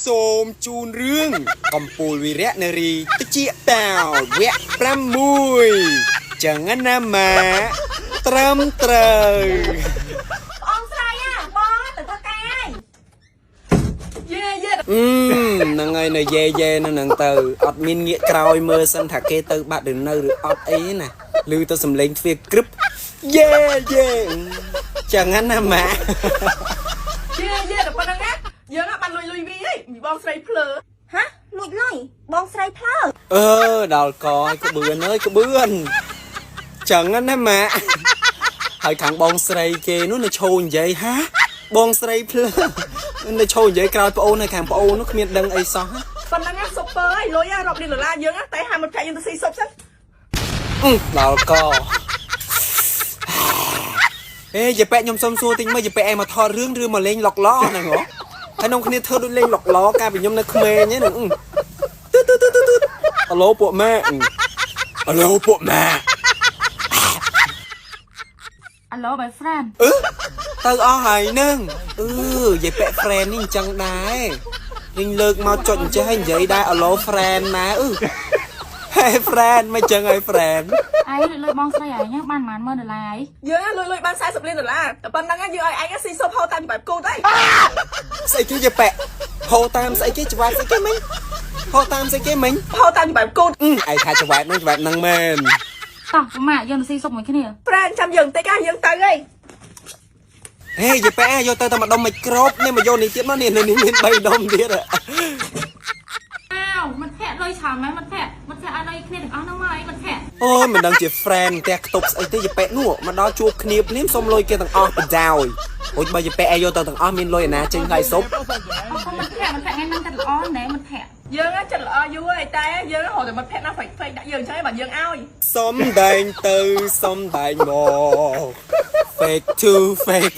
សូមជូនរឿងកំពូលវីរៈនារីតិចតាវវគ្គ6ចឹងណាម៉ាត្រឹមត្រូវ បងស្រីអាបងទៅធ្វើការហើយ យេយេ អឺហ្នឹងហើយនៅយេយេនៅហ្នឹងទៅអត់មានងាកក្រោយមើលសិនថាគេទៅបាត់ឬនៅឬអត់អីណាឮទៅសំឡេងទ្វារក្រឹបយេយេចឹងណាម៉ា យេយេតែប៉ុណ្្នឹងណាយើងបានលុយលុយវីហីមីបងស្រីភ្លើ ហាលួចលុយបងស្រីភ្លើ អឺដល់កឲ្យក្បឿនអើយក្បឿនចឹងណាម៉ាហើយខាងបងស្រីគេនោះនៅឈោនិយាយហាបងស្រីភ្លើនៅឈោនិយាយក្រោយប្អូនហើយខាងប្អូននោះគ្មានដឹងអីសោះហ៎ ប៉ុណ្្នឹងណាស៊ុបពើហើយលុយរាប់លានដុល្លារយើងតែហាមិត្តភក្តិយើងទៅស៊ីស៊ុបសិន អឺដល់កអេយាយប៉ែខ្ញុំសុំសួរតិចមើលយាយប៉ែឯងមកថតរឿងឬមកលេងឡុកឡហ្នឹងហ៎ហើយនំគ្នាធ្វើដូចលេងឡុកឡកាលពីខ្ញុំនៅក្មេងហ្នឹងទូទូទូទូអាឡូពួកម៉ាអាឡូពួកម៉ា អាឡូ boyfriend អឺទៅអស់ហើយនឹងអឺយាយពាក់ friend នេះអញ្ចឹងដែរយើងលើកមកចុចអញ្ចេះហើយនិយាយដែរ Hello friend ណាអឺ Hey friend មិនចឹងហើយ friend ឯងលួចលុយបងស្រីឯងហ្នឹងបានប្រហែលម៉ឺនដុល្លារឯង យើងលុយលុយបាន40លានដុល្លារតែប៉ុណ្្នឹងយើងឲ្យឯងស៊ីស៊ុបហូរតាមបែបគូតហើយ ស្អីគេយាយពាក់ហូរតាមស្អីគេច្រវាក់ស្អីគេមិញហូរតាមស្អីគេមិញ ហូរតាមបែបគូត អឺឯងថាច្រវាក់ហ្នឹងច្រវាក់ហ្នឹងមែន តោះប្រម៉ាក់យើងទៅស៊ីស៊ុបមួយគ្នា ប្រានចាំយើងបន្តិចយើងទៅហី ហេយាយពាក់យកទៅតែម្ដុំមិនក្របនេះមកយកនេះទៀតមកនេះនេះមាន3ដុំទៀត អើមិត្តភក្តិលុយច្រើនមែនមិត្តភក្តិមិត្តភក្តិឲ្យលុយគ្នាទាំងអស់ហ្នឹងមកអីមិត្តភក្តិ អូយមិនដឹងជា friend ផ្ទះខ្ទប់ស្អីទេយាយពាក់នោះមកដល់ជួបគ្នាភ្លាមសុំលុយគេទាំងអស់បដ ாய் ហូចបើយាយពាក់ឯងយកទៅទាំងអស់មានលុយឯណាចេញថ្លៃស៊ុប អរគុណមិត្តភក្តិមិត្តភក្តិថ្ងៃហ្នឹងចិត្តល្អណែមិត្តភក្តិ យើងចិត្តល្អយូរហើយតែយើងរហូតតែមិត្តភក្តិណាហ្វេកហ្វេកដាក់យើងអញ្ចឹងបាទយើងឲ្យ សំដែងទៅសំដែងមក fake to fake